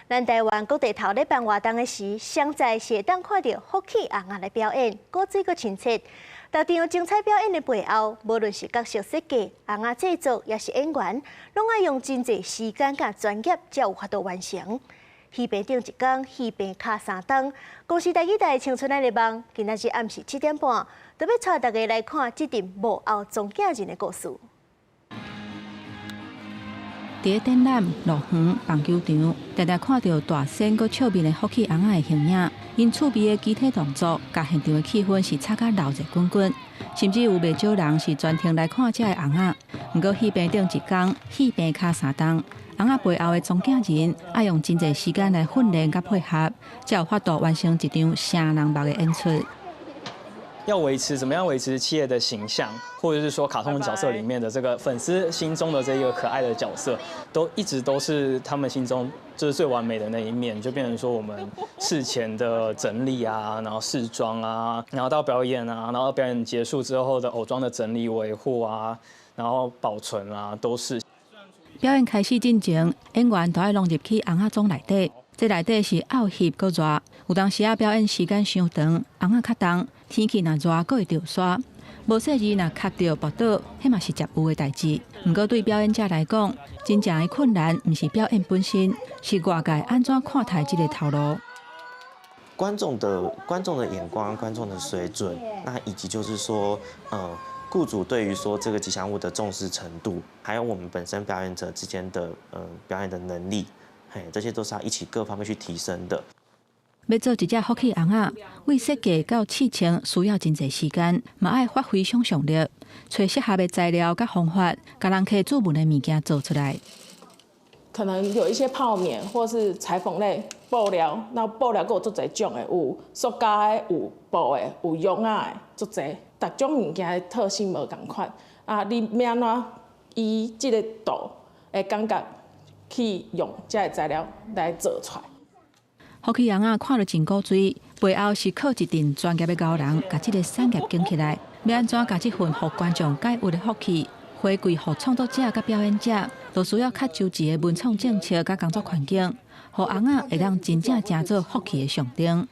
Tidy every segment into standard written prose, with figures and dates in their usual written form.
咱台灣各地頭咧辦活動的時，上在是會當看著福氣尪仔來表演，古錐閣親切。逐場精彩表演的背後，無論是角色設計、尪仔製作，抑是演員，攏愛用真濟時間佮專業，才有法度完成。戲棚頂一工，戲棚跤3冬。公視台語台青春愛的夢，今仔日暗時7點半，就欲帶大家來看這陣幕後裝鏡人的故事。佇咧展覽、樂園、棒球場，定定看著大仙閣笑面的福氣尪仔的形影，𪜶趣味的肢體動作，佮現場的氣氛是炒甲鬧熱滾滾，甚至有袂少人是專程來看這个尪仔。毋過戲棚頂一工，戲棚跤3冬，尪仔背後的裝鏡人愛用真濟時間來訓練佮配合，才有法度完成一場聲人目的演出。要維持怎麼樣維持企業的形象，或者是說卡通角色裡面的這個粉絲心中的這個可愛的角色，都一直都是他們心中就是最完美的那一面，就變成說我們事前的整理啊，然後試妝啊，然後到表演啊，然後表演結束之後的偶裝的整理維護啊，然後保存啊，都是。表演開始進前，演員都愛攏入去尪仔裝內底，這內底是漚翕閣熱，有當時仔表演時間傷長，尪仔較重，天氣若熱，閣會著沙，無細膩若磕著跋倒，彼嘛是捷有的代誌。毋過對表演者來講，真正的困難毋是表演本身，是外界按怎看待這个頭路。觀眾的眼光、觀眾的水準，那以及就是說，僱主對於說這個吉祥物的重視程度，還有我們本身表演者之間的表演的能力，嘿，這些都是要一起各方面去提升的。欲做一隻福氣尪仔，為設計到試穿需要真濟時間，嘛愛發揮想像力，揣適合的材料佮方法，共人客注文的物件做出來。可能有一些泡棉或是裁縫類布料，那布料閣有足濟種的，有塑膠的，有布的，有絨仔的，足濟。逐種物件的特性無仝款，啊，你欲按怎依這个圖的感覺去用這个材料來做出來。福氣尪仔看著真古錐，背後是靠一陣專業的高人，共這个產業經起來。欲按怎共這份予觀眾解鬱的福氣，回饋予創作者佮表演者，就需要較周全的文創政策佮工作環境，予尪仔會當真正成做福氣的象徵。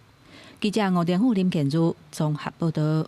記者吳連富、林建如綜合報導。